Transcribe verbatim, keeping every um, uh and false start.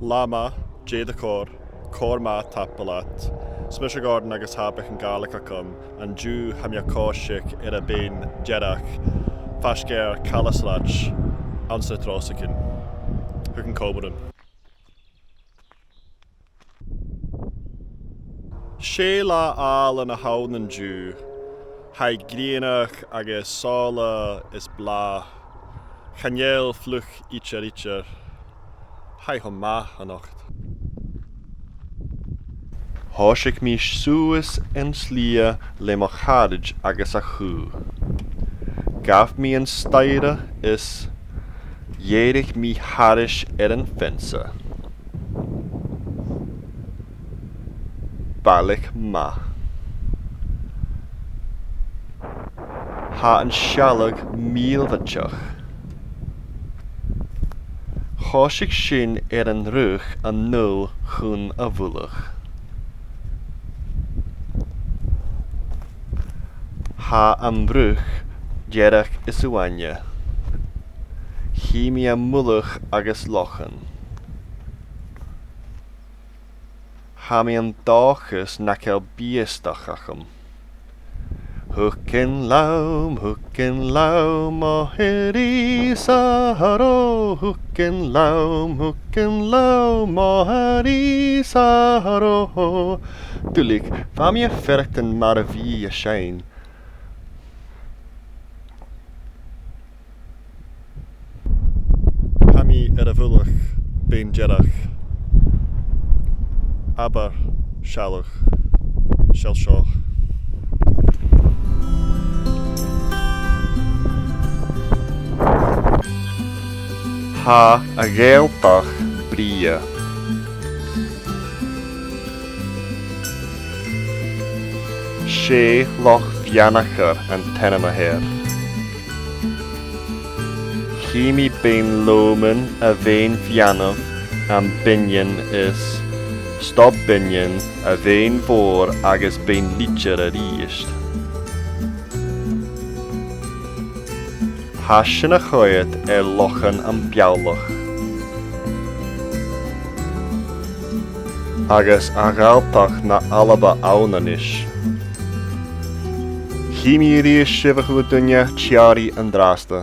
Latha math, dè do chor, cor math, tapadh leat. 'S mise Gordon agus tha beagan Gàidhlig agam. An-diugh tha mi a' coiseachd air a' Bheinn Dearg, faisg air Calasraid, anns na Tròisichean. Thugainn còmhla rium. 'S e latha àlainn a th' ann an-diugh. Tha i grianach agus sàmhach is blàth. Chan eil fliuch idir idir. Tha i cho math a-nochd. Thòisich mi suas an slighe le mo charaid agus a chù. Ghabh mi an staidhre is dh'èirich mi thairis air an fheansa. Balach math. Tha an sealladh mìorbhaileach. Choisich sinn air an fhraoch a-null chun a' mhullaich. Tha am fraoch dearg is uaine. Chì mi am mullach agus lochan. Tha mi an dòchas nach eil biastach agam. Thugainn leam, thugainn leam, o Harry Saro, thugainn leam, thugainn leam, o Harry Saro. Duilich, bha mi a' faireachdainn mar a bha i a' seinn. Tha mi air a' mhullach Bheinn Dearg. Abair sealladh. Seall seo. Tha a' Ghàidhealtachd brèagha. 'S e Loch Bheannchair an t-ainm a th' air. Chì mi Beinn Lòmainn, a' Bheinn Bheannaibh, am Binnean is Stob Binnein, a' Bheinn Mhòr agus Beinn Leitir a-rithist. Tha sin a' coimhead air Lochan am Bealach. Agus a' Ghalltachd na Alba ann a-nis. Chì mi a-rithist sibh, a h-uile duine, tìoraidh an-dràsta.